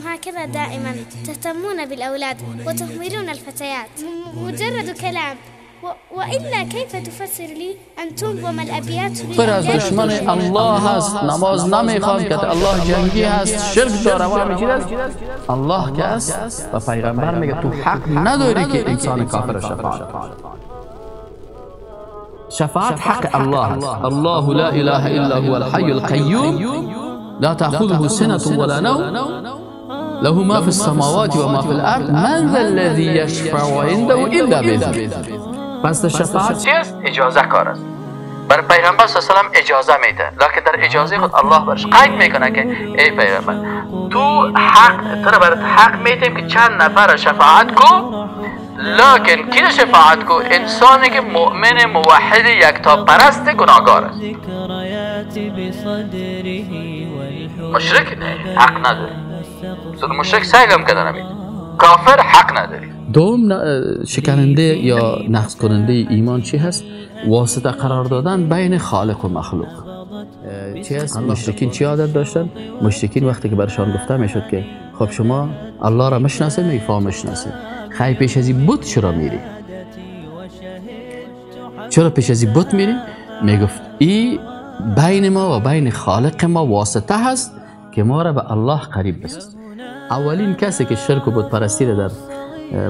هكذا دائما تهتمون بالأولاد وتهملون الفتيات؟ مجرد كلام، وإلا كيف تفسر لي أن تنظم الأبيات؟ پر از دشمن الله هست، نماز نمیخواد که الله جنگی هست، شرک داره و همه چیز است. الله که است و پیغمبر میگه تو حق نداری که انسان کافر شفاعت. شفاعت حق الله است. الله لا اله الا هو الحي القيوم لا تأخذه سنة ولا نوم له ما في السماوات وما في الأرض من ذا الذي يشفع عنده إلا بإذنه. پس شفاعت چیست؟ اجازه کار است. بر پیغمبر صلی الله علیه و سلم اجازه میده، لکن در اجازه خود الله برش قید میکنه که ای پیغمبر تو حق تو برات حق میدیم که چند نفر شفاعت کو، لکن کی شفاعت کو؟ انسانی که مؤمن موحد یکتا پرست گناهگار است. مشرک نه، حق نداری. مشرک سعی هم کردن نمیده، کافر حق نداری. دوم شکننده یا نقض کننده ایمان چی هست؟ واسطه قرار دادن بین خالق و مخلوق. چی هست؟ مشرکین چی عادت داشتن؟ مشرکین وقتی که برشان گفته میشد که خب شما الله را مشناسید، میگه مشناسید. خیلی پیش از این بت چرا میری؟ چرا پیش از این بت میری؟ میگفت ای بین ما و بین خالق ما واسطه هست که ما را به الله قریب بسازد. اولین کسی که شرک و بت پرستی را در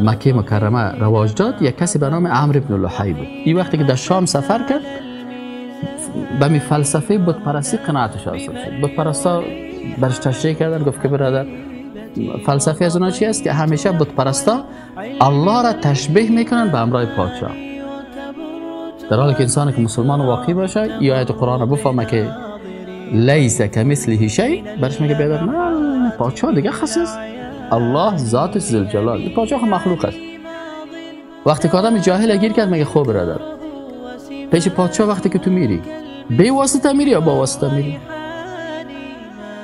مکه مکرمه رواج داد یک کسی به نام عمرو بن لحی بود. این وقتی که در شام سفر کرد به می فلسفه بت پرستی قناعتش حاصل شد. بت پرستا برش تشریح کردن، گفت که برادر فلسفه از اونها چی است؟ که همیشه بت پرستا الله را تشبیه میکنن به امرای پادشاه، در حالی که انسانی که مسلمان واقعی باشه یا آیت قرآن بفهمه که لیس کمثله شیء، برش میگه برادر نه، پادشاه دیگه خاص است، الله ذات ذوالجلال، پادشاه مخلوق است. وقتی که آدم جاهل گیر کرد میگه خب برادر پیش پادشاه وقتی که تو میری بی واسطه میری یا با واسطه میری؟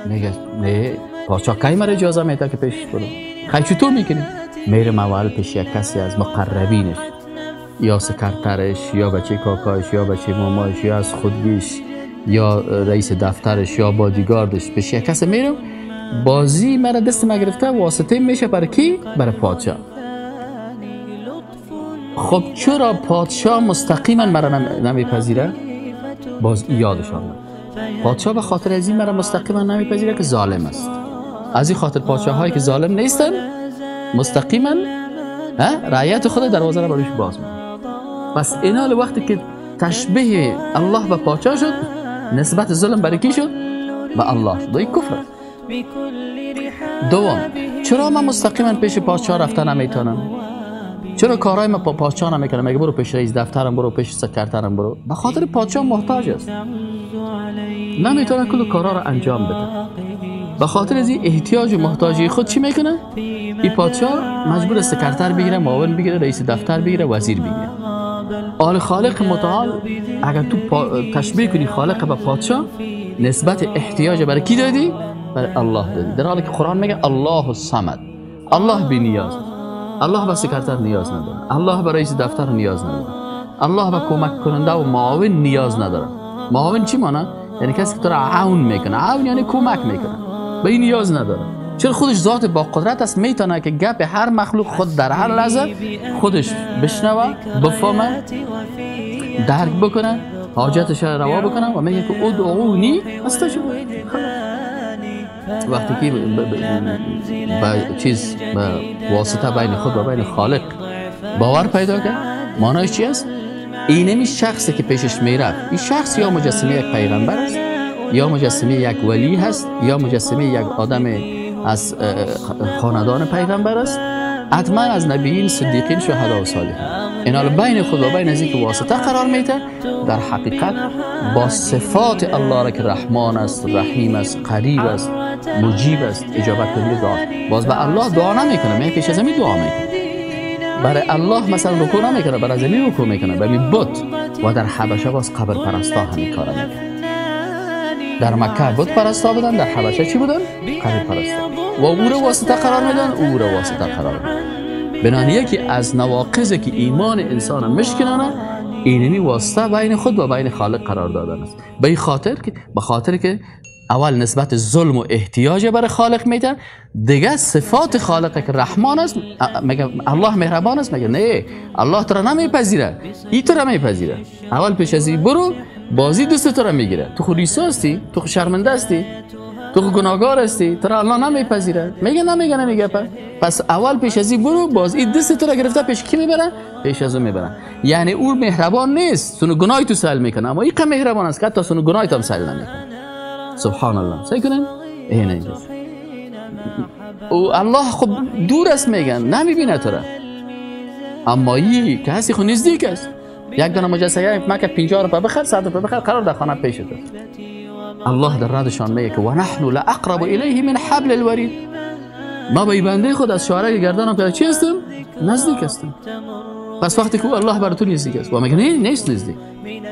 میگه نه، پادشاه کی مرا اجازه میده که پیشش برم؟ خیلی چطور میکنی؟ میرم اول پیش یک کسی از مقربینش، یا سکرترش، یا بچه کاکاش، یا بچه ماماش، یا از خودگیش، یا رئیس دفترش، یا بادیگاردش، پیش یک کسی میرم، بازی مرا دست ما گرفته واسطه میشه برای کی؟ برای پادشاه. خب چرا پادشاه مستقیما مرا نمیپذیره؟ باز یادش آمد پادشاه به خاطر از این مرا مستقیما نمیپذیره که ظالم است. از این خاطر پادشاه هایی که ظالم نیستن مستقیما رعیت خود دروازه را برایش باز میکنه. پس اینال وقتی که تشبیه الله به پادشاه شد، نسبت ظلم برای کی شد؟ به الله شد. این کفر است. دوم، چرا من مستقیما پیش پادشاه رفتن نمیتونم؟ چرا کارهای من پادشاه نمیکنم؟ میگه برو پیش رئیس دفترم برو، پیش سکرترم برو. به خاطر پادشاه محتاج است، نمیتونه کل کارا رو انجام بده. به خاطر از این احتیاج و محتاجی خود چی میکنه؟ این پادشاه مجبور است سکرتر بگیره، معاون بگیره، رئیس دفتر بگیره، وزیر بگیره. آل خالق متعال اگر تو تشبیه کنی خالق به پادشاه، نسبت احتیاج برای کی دادی؟ برای الله دادی. در حالی که قرآن میگه الله الصمد، الله بی نیاز، الله به سکرتر نیاز نداره، الله به رئیس دفتر نیاز نداره، الله به کمک کننده و معاون نیاز نداره. معاون چی معنی؟ یعنی کسی که تو را عون میکنه. عون یعنی کمک میکنه، به این نیاز نداره. چون خودش ذات با قدرت است، میتونه که گپ هر مخلوق خود در هر لحظه خودش بشنوه، بفهمه، درک بکنه، حاجتش را روا بکنه و میگه که ادعونی استجب. وقتی که به چیز به واسطه بین خود و بین خالق باور پیدا کرد، معنیش چی است؟ اینمی شخصی که پیشش میرفت، این شخص یا مجسمه یک پیغمبر است، یا مجسمه یک ولی هست، یا مجسمه یک آدم از خاندان پیغمبر است، حتما از نبیین، صدیقین، شهدا و صالحین. اینا بین خود و بین از اینکه واسطه قرار میده، در حقیقت با صفات الله را که رحمان است، رحیم است، قریب است، مجیب است، اجابت کننده دعا. باز به الله دعا نمیکنه، میگه پیش از این دعا میکنه. برای الله مثلا رکوع نمیکنه، برای زمین رکوع میکنه، به می بت. و در حبشه باز قبر پرستا همین کارا میکنه. در مکه بت پرستا بودن، در حبشه چی بودن؟ قبر پرستا. و او را واسطه قرار میدن، او را واسطه قرار میدن. بنابراین یکی از نواقضی که ایمان انسان مشکنانه اینمی واسطه بین خود و بین خالق قرار دادن است. به این خاطر که به خاطر که اول نسبت ظلم و احتیاج برای خالق میده، دیگه صفات خالق که رحمان است، میگه الله مهربان است، میگه نه الله تو را نمیپذیره، ای تو را میپذیره. اول پیش از این برو بازی دوست تو را میگیره، تو خود عیسی هستی، تو خود شرمنده هستی، تو خود گناهگار هستی، تو را الله نمیپذیره. میگه نمیگه نمیگه. پس اول پیش از این برو باز این دست تو را گرفته پیش کی میبره؟ پیش از اون میبره. یعنی او مهربان نیست، سونو گناه تو سهل میکنه، اما این مهربان است که حتی سونو گناه تو هم سهل نمیکنه. سبحان الله. سعی کنن اینه اینجاست. او الله خب دور است، میگن نمیبینه تو را، اما ای که هستی خب نزدیک است. یک دانه مجسمه مکه 50 روپیه بخر، 100 روپیه بخر، قرار در خانه پیش تو. الله در ردشان میگه که و نحن لاقرب الیه من حبل الورید. ما به بنده خود از شعره گردنم که چی هستم؟ نزدیک هستم. پس وقتی که الله بر تو نزدیک است و میگه نه نیست نزدیک،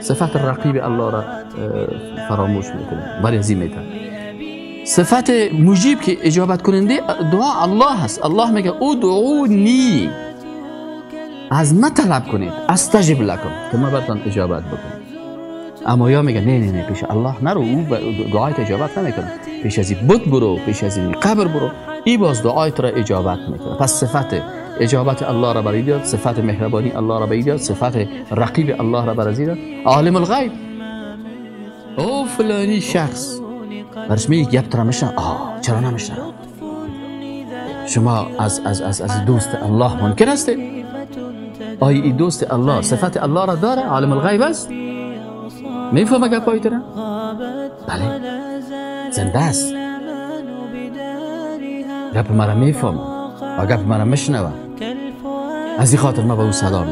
صفت رقیب الله را فراموش میکنه، برای از این میتن. صفت مجیب که اجابت کننده دعا الله هست. الله میگه ادعونی، از ما طلب کنید، استجب لکم، که ما براتون اجابت بکنم. اما یا میگه نه نه نه، پیش الله نرو، او دعایت اجابت نمیکنه، پیش از این بت برو، پیش از این قبر برو، ای باز دعایت را اجابت میکنه. پس صفت اجابت الله را برای داد، صفت مهربانی الله را برای داد، صفت رقیب الله را برای داد. عالم الغیب، او فلانی شخص برش میگه گپ ترا میشنه، آه چرا نمیشنه؟ شما از از از از دوست الله منکر هستید؟ آیا این دوست الله صفت الله را داره؟ عالم الغیب است؟ میفهمه گپای تو را؟ بله زنده است، گپ مرا میفهمه و گپ مرا میشنوه، از این خاطر ما به او سلام.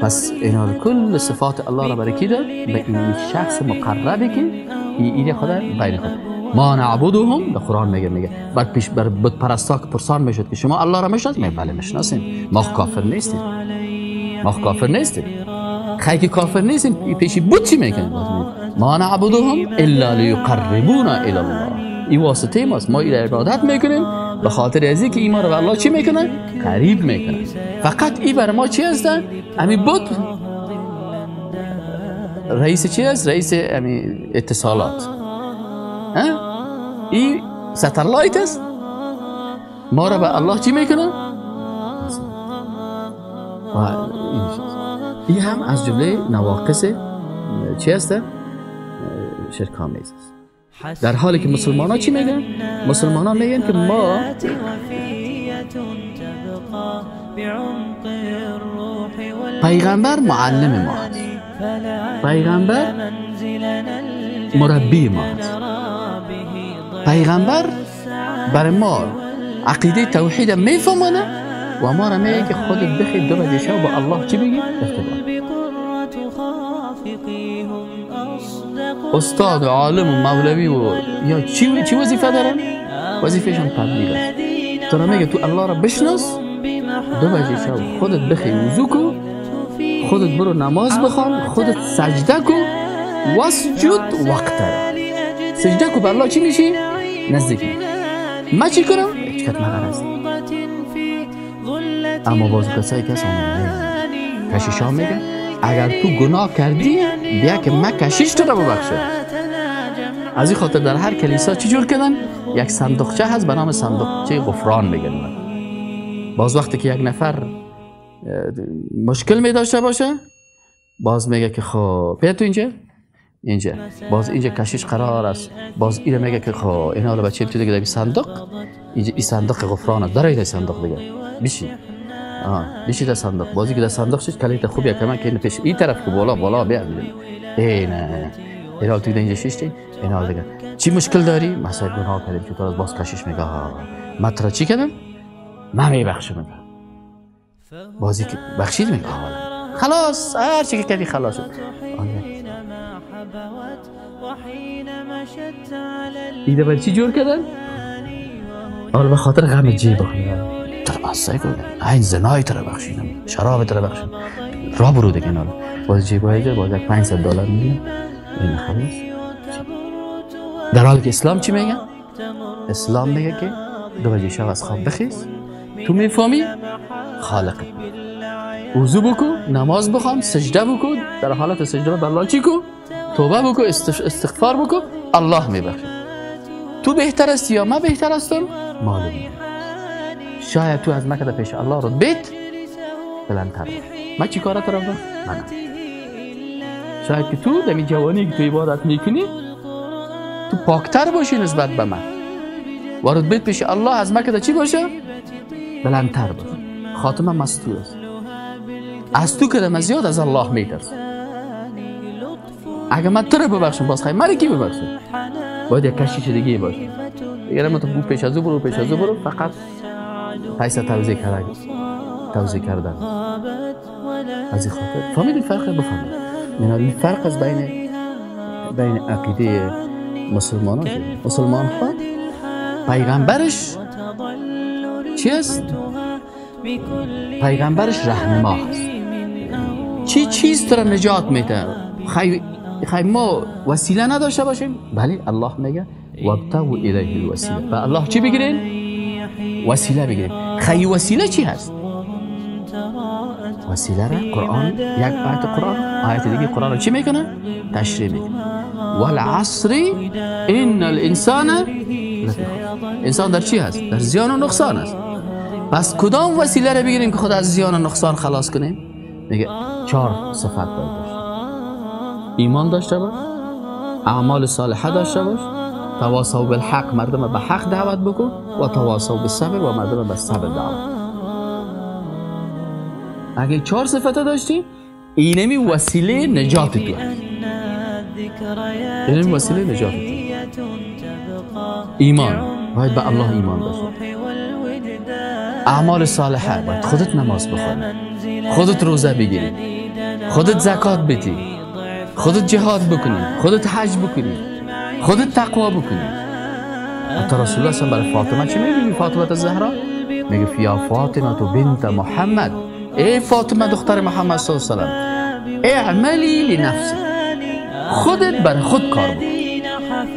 پس اینا کل صفات الله را برای کی داد؟ به این شخص مقربی که این خدا بین خود ما نعبدهم. در قرآن میگه، میگه بعد پیش بر بت پرستا که پرسان میشد که شما الله را میشناسید؟ میگه بله میشناسیم، ما کافر نیستیم، ما کافر نیستیم. خیلی که کافر نیستیم پیشی بت چی میکنیم؟ ما نعبدهم الا لیقربونا الی الله. این واسطه ماست، ما این عبادت میکنیم به خاطر از اینکه ایمان رو به الله چی میکنه؟ قریب میکنه. فقط ای بر ما چی هستن؟ امی بت رئیس چی است؟ رئیس امی اتصالات، ای satellite است، ما را به الله چی میکنه؟ و این هم از جمله نواقص چی هست؟ شرک آمیز است. در حالی که مسلمان ها چی میگن؟ مسلمان ها میگن که ما پیغمبر معلم ما هست، پیغمبر مربی ما هست، پیغمبر برای ما عقیده توحید میفهمانه و ما را میگه که خودت بخی دو بجه شب با الله چی بگی؟ ارتباط. استاد و عالم و مولوی و یا چی وظیفه دارن؟ وظیفهشان تبلیغ است. تو را میگه تو الله را بشناس، دو بجه شب خودت بخی وضو کو، خودت برو نماز بخوان، خودت سجده کو، واسجد وقت سجده کو به الله چی میشی؟ نزدیک. ما چی کنم؟ هیچ کت مغر است. اما باز کسایی که آمده کشیشا میگه اگر تو گناه کردی بیا که من کشیش تو را ببخشم. از این خاطر در هر کلیسا چی جور کردن؟ یک صندوقچه هست به نام صندوقچه غفران میگن. باز وقتی که یک نفر مشکل می داشته باشه باز میگه که خب بیا تو اینجا، اینجا باز اینجا کشیش قرار است، باز اینو میگه که خب اینا حالا بچه تو دیگه در صندوق، اینجا این صندوق غفران است، در این صندوق دیگه بشی، بشی در صندوق. بازی که در صندوق شد کلیت خوب یک که پیش این طرف که بالا بالا بیا ای نه اینا تو اینجا شیشتی اینا دیگه چی مشکل داری؟ مثلا گناه کردیم چطور باز کشیش میگه ما ترا چی کردم؟ من میبخشم. بازی که بخشید میگه خلاص هر چی که کردی خلاص شد. ایده برای چی جور کردن؟ آره به خاطر غم جیب بخوندن تر آسای کردن این زنای تر بخشیدم، شراب تر بخشیدم، را برو دیگه. اینا باز جیب های باز یک $500 میگیرم این خلاص. در حالی که اسلام چی میگه؟ اسلام میگه که 2 بجه شب از خواب بخیز، تو میفهمی خالق، وضو بکن، نماز بخوان، سجده بکن، در حالت سجده به الله چی کو؟ توبه بکو، استغفار بکو، الله میبخشه. تو بهتر است یا من بهتر هستم؟ معلوم. شاید تو از مکه پیش الله رو بیت بلندتر باشه. من چی کارت رو من؟ شاید که تو دمی جوانی که تو عبادت میکنی تو پاکتر باشی نسبت به من، وارد بیت پیش الله از مکه چی باشه؟ بلندتر باشه. خاتمه مستور است. از تو که زیاد از الله میترسم. اگه من تو رو ببخشم باز خیلی من کی ببخشم؟ باید یک کشیش دیگه باشه. دیگه من تو پیش از او برو، پیش از او برو، فقط پیسه توزیع کردن، توزیع کردن. از این خاطر فهمیدین فرق؟ بفهمید. یعنی فرق از بین عقیده مسلمان ها. مسلمان ها پیغمبرش چی است؟ پیغمبرش رهنما هست. چی چیز تو را نجات میده؟ خی ما وسیله نداشته باشیم؟ بله، الله میگه وابتغوا الیه الوسیله. و الله چی بگیرین؟ وسیله بگیرین. خی وسیله چی هست؟ وسیله را قرآن، یک آیت قرآن، آیت دیگه قرآن را چی میکنه؟ تشریح میکنه. والعصر ان الانسان لفی خسر. انسان در چی هست؟ در زیان و نقصان است. پس کدام وسیله را بگیریم که خود از زیان و نقصان خلاص کنیم؟ میگه 4 صفت باید داشته. ایمان داشته باش، اعمال صالحه داشته باش، تواصوا بالحق، مردم به حق دعوت بکن، و تواصوا بالصبر، و مردم به صبر دعوت. اگه 4 صفت داشتی، اینمی وسیله نجات تو هست. اینمی وسیله نجات تو. ایمان، باید به الله ایمان داشته. اعمال صالحه، باید خودت نماز بخونی، خودت روزه بگیری، خودت زکات بدی، خودت جهاد بکنی، خودت حج بکنی، خودت تقوا بکنی. حتی رسول الله برای فاطمه چی میگه؟ فاطمه الزهرا میگه یا فاطمه بنت محمد، ای فاطمه دختر محمد صلی الله علیه و سلم، اعملی لنفسک، خودت بر خود کار بکن.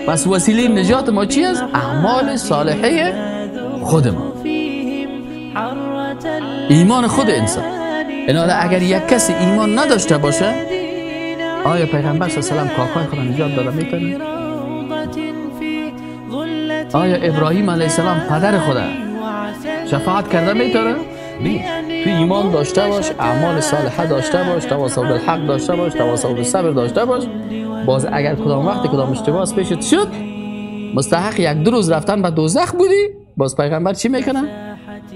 پس وسیله نجات ما چی است؟ اعمال صالحه خود ما، ایمان خود انسان. اینا اگر یک کسی ایمان نداشته باشه، آیا پیغمبر صلی الله علیه و سلم کاکای خود نجات داده میتونه؟ آیا ابراهیم علیه السلام پدر خدا شفاعت کرده میتونه؟ نه. تو ایمان داشته باش، اعمال صالحه داشته باش، تواصل بالحق داشته باش، تواصل بالصبر داشته باش. باز اگر کدام وقت کدام اشتباه پیشت شد، مستحق یک دو روز رفتن به دوزخ بودی، باز پیغمبر چی میکنه؟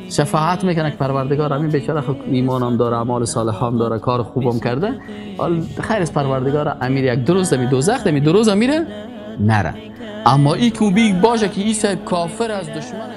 شفاعت میکنه که پروردگار همین بیچاره خود ایمانم داره، اعمال صالحه هم داره، کار خوبم کرده، خیر از پروردگار امیر یک دو روز دمی دوزخ دمی دو روز میره نره. اما ای که بیگ باشه که ای صاحب کافر از دشمن.